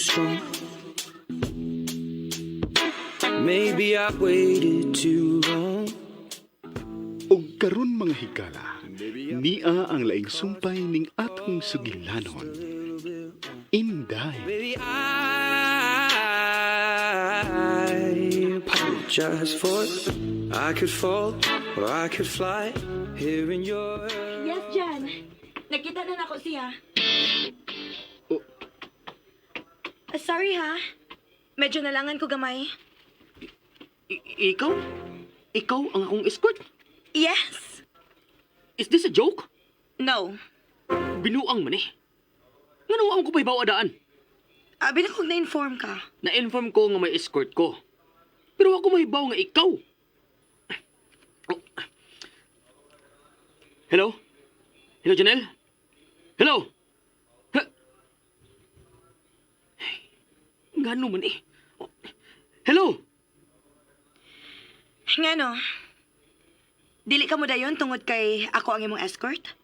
strong. Maybe I waited too long. Og karon, mga higala, nia ang laing sumpay ning atong sugilanon. Inday. Baby, I apologize for I could fall or I could fly here in your Yes, Jan. Nakita na nako siya. Oh. Ah, sorry ha. Medyo nalangan ko gamay. Ikaw? Ikaw ang akong escort? Yes. Is this a joke? No. Binuang man eh. Ngano ang ko pahibaw adaan? Abi na kung na-inform ka. Na-inform ko nga may escort ko. Pero ako mahibaw nga ikaw. Oh. Hello? Hello, Janelle? Hello? Ha? Ngano man eh. Oh. Hello? Ngano? Dili ka mo dayon tungod kay ako ang imong escort?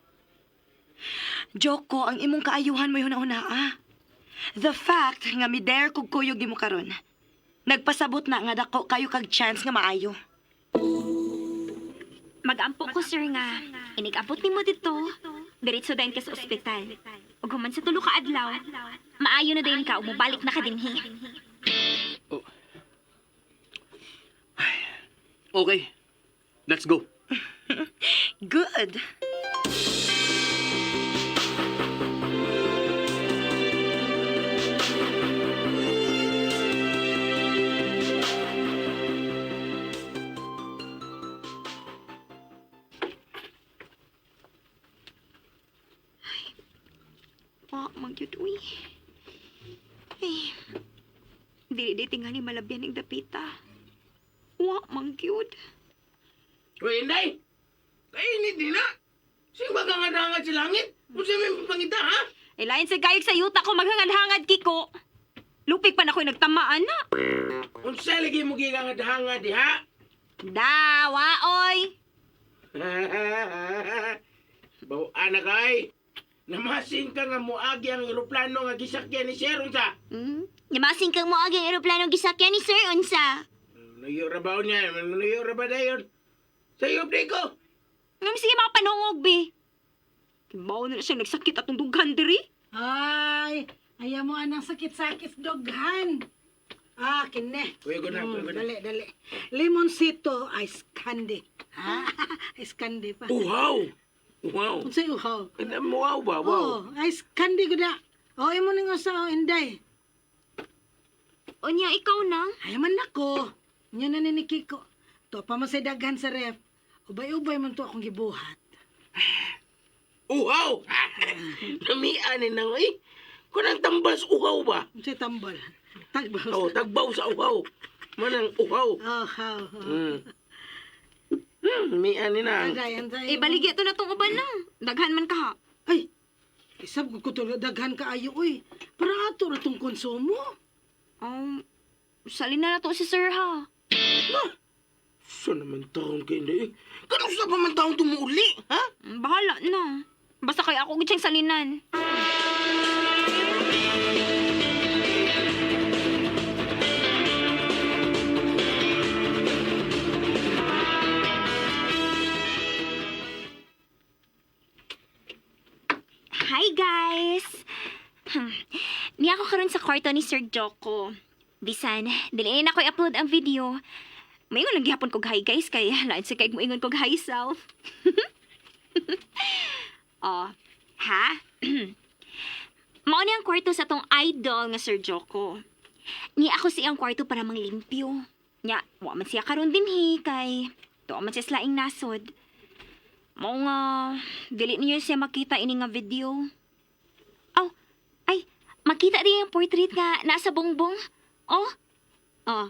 Joko, ang imong kaayuhan mo huna-huna ah. The fact nga mi-dare kog kuyog nimo karon. Nagpasabot na nga dako kayo kag chance nga maayo. Magampo ko, sir, nga. Inig-abot nimo dito. Diretso dayon ka sa ospital. Ug human sa tulo ka adlaw, maayo na dayon ka, umubalik na ka dinhi. Okay. Let's go. Good. Wa, magyud, uy. Ay, dili di tingali malabyan ning dapita. Wa, magyud. Uy, Inday! Kainit din na! Sino ba kang hangad sa langit? Kung saan may pangita, ha? Ay, lain sa gayog sa yuta ko maghangad-hangad, Kiko. Lupik pa na ko'y nagtamaan na. Kung sa lagi mo gigangad-hangad, ha? Dawa, oy. Bawaan na kay! Namasin ka nga muagi ang eroplano nga gisakyan ni Sir, unsa? Namasin kang moagi ang eroplano gisakyan ni Sir unsa. Nuyo ra ba niya? Nuyo ra ba dayon? Sa iyo, ko! Ngam sige mga panungog, bi. Kibaw na na siyang nagsakit atong dughan diri. Ay, ayaw mo anang sakit-sakit doghan. Ah, kine. Kuya ko na, kuya ko na. Dali, dali. Limoncito, ice candy. Ha? Ice candy pa. Uhaw! Uhaw! Unsay uhaw? Uhaw ba? Wow! Oh, ice candy ko na. Oh, imo ning usa oh, Inday. Unya, ikaw na. Ay man nako. Nya na ni Kiko. To pa man say daghan sa ref. Ubay-ubay man to akong gibuhat. Uhaw! Namian ni nang eh. Kunang tambas uhaw ba? Unsay tambal? Tagbaw. Oh, tagbaw sa uhaw. Manang uhaw. Oh, how. Oh. Mian ni nang. Anday, anday. Eh, baligya to na tong uban na. Daghan man ka ha. Ay, isab ko ko daghan kaayo oy. Para ato ra tong konsumo. Salin na na to si Sir ha. Sa naman taon kay hindi eh. Kanusa pa man taon tumuuli, ha? Bahala na. Basta kay ako gid siyang salinan. Hi guys. Niya ako karon sa kwarto ni Sir Joko. Bisan, dili na ko i-upload ang video. Maingon lang gihapon kog hi guys kay lain sa kay moingon kog hi self. Oh, ha? Mao ni ang kwarto sa tong idol nga Sir Joko. Ni ako sa iyang kwarto para manglimpyo. Nya, wa man siya karon dinhi kay tuwa man siya sa laing nasod. Mao nga dili niyo siya makita ini nga video. Aw, ay, makita din yung portrait nga nasa bongbong. Oh. Oh.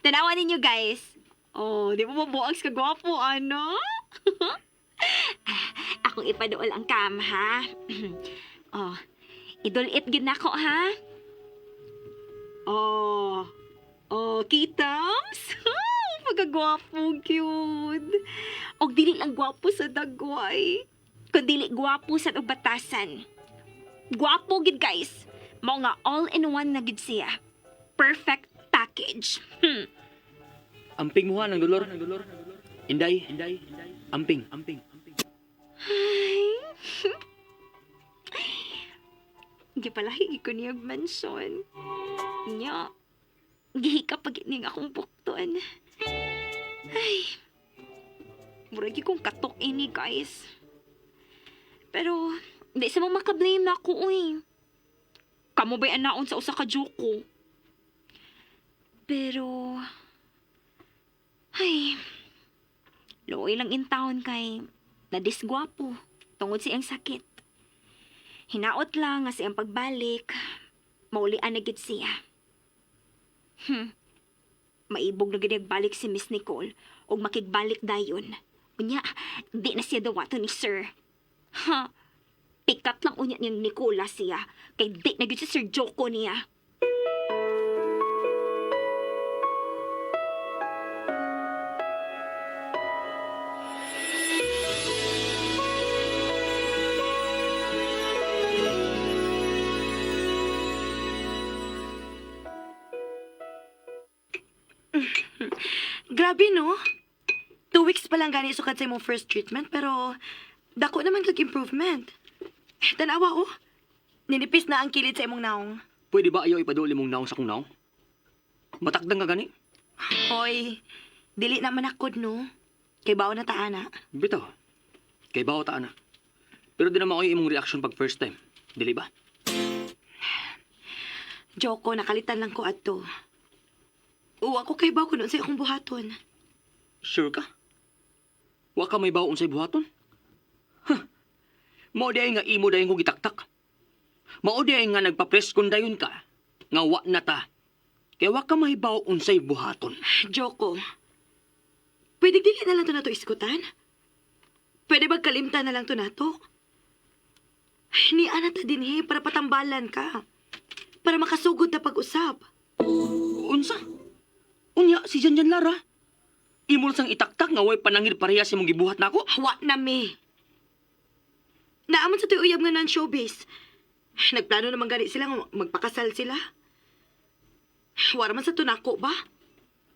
Tanawa ninyo guys. Oh, di ba mabuang ka gwapo ano? Akong ipaduol ang cam, ha? Oh, idulit gid nako, ha? Oh, oh, kitams? Pagkagwapo, cute. Og dili lang gwapo sa dagway. Kun dili gwapo sa batasan. Gwapo gid guys. Mao nga all-in-one na gid siya. Perfect package. Amping mo ha ng dolor. Inday, Inday, amping, amping. Ay. Gipalahi ko niya mansion. Nya. Gihika pag ning akong bukton. Ay. Murag kong katok ini, guys. Pero, di sa mo makablame na ako, uy. Kamo ba'y anaon sa usa ka joke Pero, ay, luoy lang in town kay nadisgwapo tungod siyang sakit. Hinaot lang nga siyang pagbalik, maulian na gid siya. Maibog na gid balik si Miss Nicole ug makigbalik dayon. Unya, di na siya dawaton ni Sir. Ha? Pikat lang unya niyang Nicola siya kay di na gid si Sir Joko niya. Grabe, no? 2 weeks pa lang gani sukad sa imong first treatment, pero dako naman kag improvement. Eh, tanawa, oh. Ninipis na ang kilid sa imong naong. Pwede ba ayaw ipaduli mong naong sa kong naong? Matakdang ka gani? Hoy, dili na manakod, no? Kay bao na ta, ana. Bitaw. Kay bawo ta na. Pero di naman ako yung imong reaction pag first time. Dili ba? Joko, nakalitan lang ko adto. Oo, ako kay bao kuno sa akong buhaton. Sure ka? Wa ka may bawo unsay buhaton? Huh. Mao di ay nga imo dayon ko gitaktak. Mao di ay nga nagpa-press kon dayon ka nga wa na ta. Kay wa ka mahibaw unsay buhaton. Joko, pwede dili na lang to nato iskutan? Pwede ba kalimtan na lang to nato? Ay, ni ana ta dinhi para patambalan ka. Para makasugod na pag-usap. Unsa? Unya si Janjan Lara. Imo lang sang itaktak nga way panangil pareha sa imong gibuhat nako. Hawa na mi. Naamon sa tuy uyab nga nan showbiz. Nagplano naman gani sila nga magpakasal sila. Wala man sa tunako ba?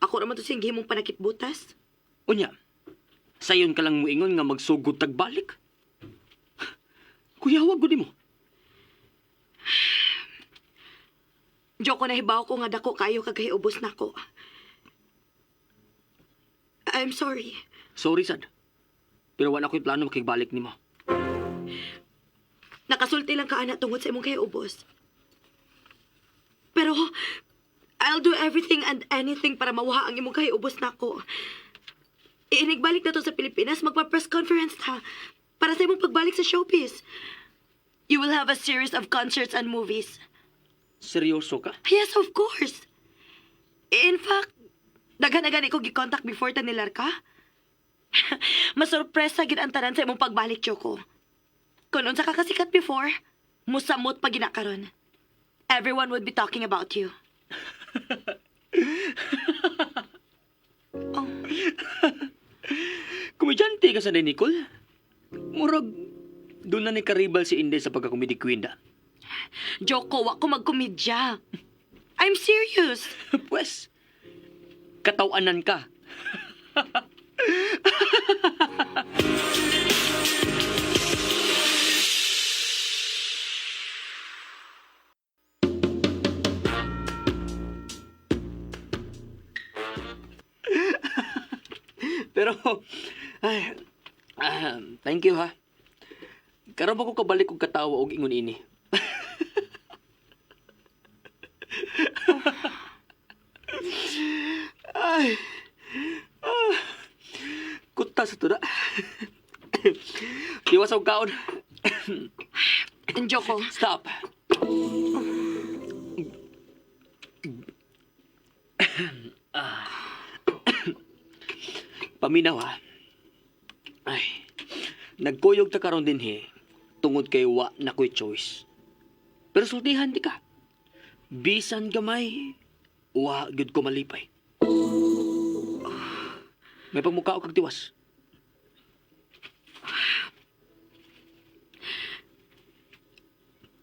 Ako naman to siyang gihimong panakitbutas. Unya. Sayon ka lang muingon nga magsugod tagbalik. Kuya, wag gud mo. Joko nahibaw ko nga dako kayo kagahiubos nako. I'm sorry. Sorry sad. Pero wala ko'y plano makigbalik nimo. Nakasulti lang ka ana tungod sa imong kahiubos. Pero I'll do everything and anything para mawaha ang imong kahiubos nako. Iinigbalik na to sa Pilipinas, magpa-press conference ta para sa imong pagbalik sa showbiz. You will have a series of concerts and movies. Seryoso ka? Yes, of course. In fact, daghan na gani ko gi-contact before ta nilar ka. Masurpresa gid ang tanan sa imong pagbalik, Choco. Kung unsa ka kasikat before, musamot pa gina karon. Everyone would be talking about you. Oh, Komedyante ka sa Nicole. Murag, doon na ni karibal si Inday sa pagkakomedy queen da. Joko, wa ko magkomedya. I'm serious. Pwes, katawanan ka. Pero, ay, thank you ha. Karon ba ko kabalik og katawa og ingon ini? Ay. Ah. Kuta sa tuda. Iwas og kaon. Joko, Stop. Ah. Paminaw ha. Ay. Nagkuyog ta karon dinhi tungod kay wa na ko'y choice. Pero sultihan di ka. Bisan gamay, wa gyud ko malipay. May pagmukha kag tiwas.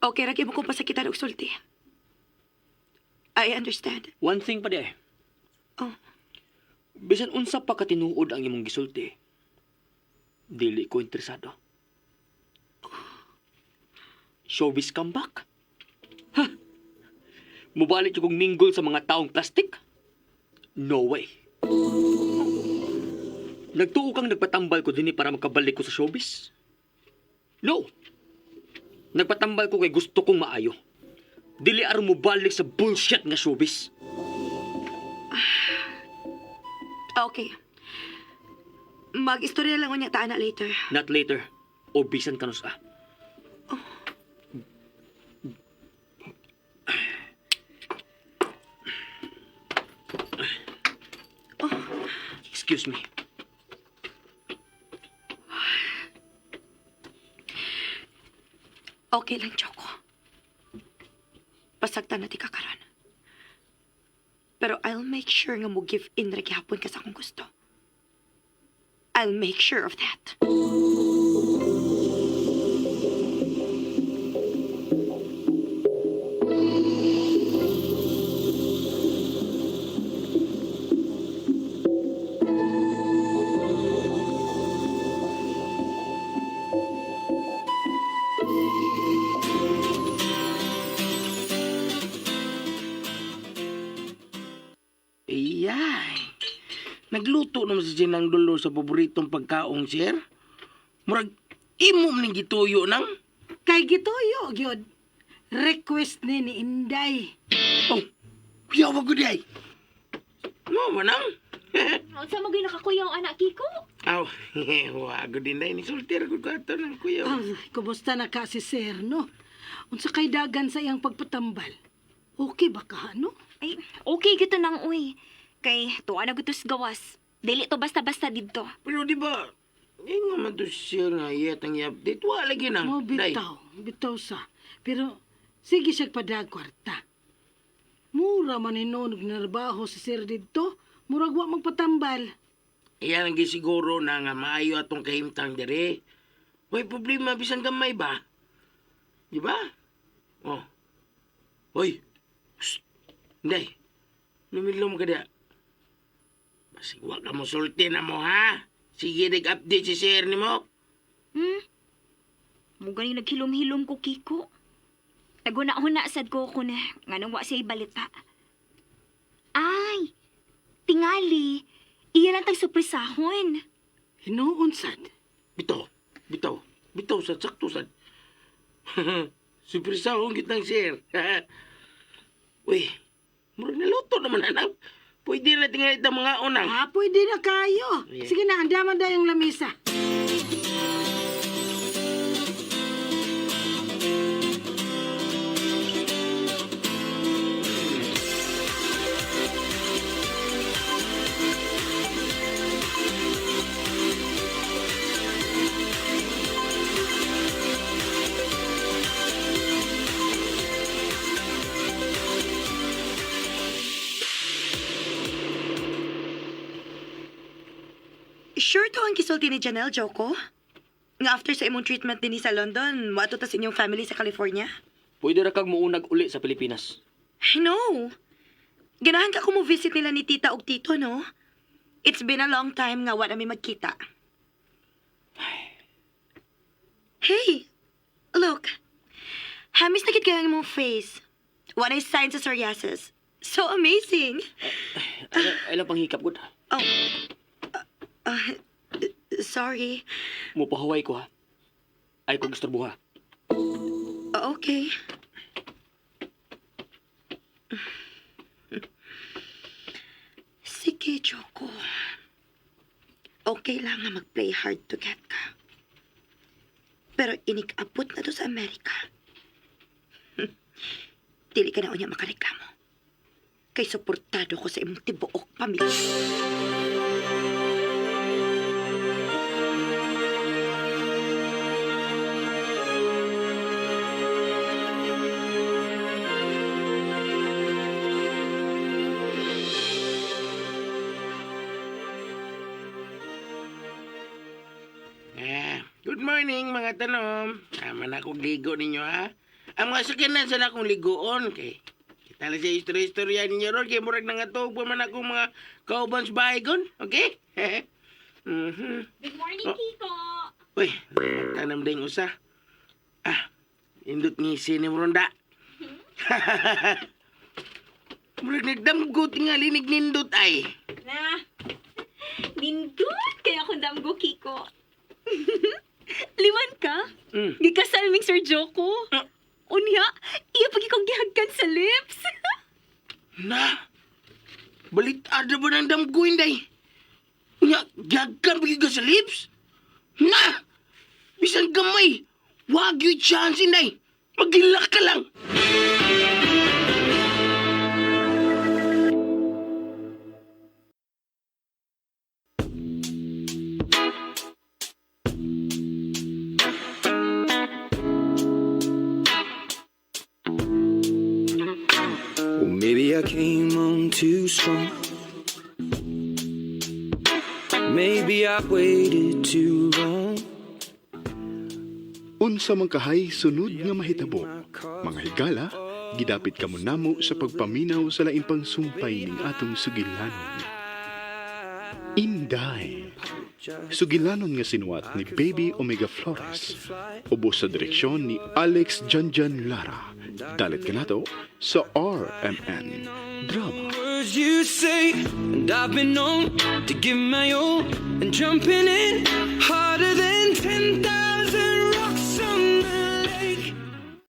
Okay ra kay mo kong pasakitan og sulti. I understand. One thing pa di ay. Oh. Bisan unsa pa katinuod ang imong gisulti, dili ko interesado. Showbiz comeback? Ha? Mubalik yung kong minggol sa mga taong plastic? No way. Nagtuo kang nagpatambal ko dinhi para makabalik ko sa showbiz? No. Nagpatambal ko kay gusto kong maayo. Dili aron mobalik sa bullshit nga showbiz. Ah, okay. Mag-istorya lang unya ta ana later. Not later. O bisan kanus ah. Excuse me. Okay lang, Choco. Pasagtan na ti ka karon. Pero I'll make sure nga mo give in ra gihapon ka sa akong gusto. I'll make sure of that. Iyay. Nagluto naman si Sinang Dulo sa paboritong pagkaong, sir. Murag, imo man ning gituyo nang. Kay gituyo, gyud. Request ni ni Inday. Oh, kuyaw ko di ay. Mo ba nang? Unsa mo gyud nakakuyaw anak Kiko? Aw, wa ko din dai ni sultir ko ato nang kuyaw. Ah, kumusta na ka si sir, no? Unsa kay dagan sa iyang pagpatambal? Okay ba ka, no? Ay, okay gito nang uy. Kay tuwa na gutos gawas. Dili to basta-basta didto. Pero di ba, ingo man to sir nga iyat ang i-update. Wa lagi nang. Mo Day. bitaw, bitaw sa. Pero sige siya padag kwarta. Mura man hinon og narbaho si sir didto. Murag wa magpatambal. Iyan ang gisiguro na nga maayo atong kahimtang dire. Way problema bisan gamay ba? Di ba? Oh. Hoy. Shh. Inday. Lumilom ka diya. Basig wa ka mo sulti na mo ha. Sige nag-update si sir ni mo. Hmm? Mo gani naghilom-hilom ko Kiko. Naguna-huna sad ko kun nganong wa siya balita. Ay, tingali. Iya lang tag surpresahon. Hinuon sad. Bitaw. Bitaw. Bitaw sad sakto sad. Surpresa akong kitang sir. Uy, murag naluto naman anak. Pwede na tingali itang mga unang. Ah, pwede na kayo. Yeah. Sige na, andaman na yung lamisa. Sure to ang gisulti ni Janelle, Joko? Nga after sa imong treatment dinhi sa London, moadto ta sa inyong family sa California? Pwede ra kag muunag uli sa Pilipinas. No. Ganahan ka mo visit nila ni tita og tito, no? It's been a long time nga wala mi magkita. Hey, look. Hamis na gid kayo ang imong face. Wala sign sa psoriasis. So amazing. Ay, ay lang panghikap gud. Oh. Sorry. Mupahuway ko ha. Ay kog istorbo ha. Okay. Sige, Choco. Okay lang nga mag-play hard to get ka. Pero inikabot na to sa Amerika. Dili ka na unya makareklamo. Kay suportado ko sa imong tibuok pamilya. Ah, good morning mga tanom. Tama na akong ligo ninyo ha. Ang mga sakyanan sa akong ligoon kay Tala sa istorya-istorya ninyo ron, kay murag nangatog pa man akong mga kauban sa bahay kon. Okay? Good morning, Oh. Kiko. Uy, tanam ding usa. Ah, indot ni sinim ronda. Murag nagdamgo tingali nindot ay. Na. Nindot kaya akong damgo, Kiko. Liwan ka? Gikasal ming Sir Joko. Ah. Unya, iya pag ikong gihagkan sa lips. Na, balit ada ba ng damgo inday? Unya, gagkan pagi ka sa lips? Na, bisan gamay, wag yung chance inday. Magilak ka lang. Well, maybe I came on too strong. Maybe I waited too long. Unsa man kahay sunod nga mahitabo. Mga higala, gidapit kamo namo sa pagpaminaw sa laing pangsumpay ning atong sugilanon. Inday. Sugilanon nga sinuwat ni Baby Omega Flores. Ubos sa direksyon ni Alex Janjan Lara. Dalit kanato sa RMN Drama. Words you say, and I've been known to give my all, and jumping in harder than 10,000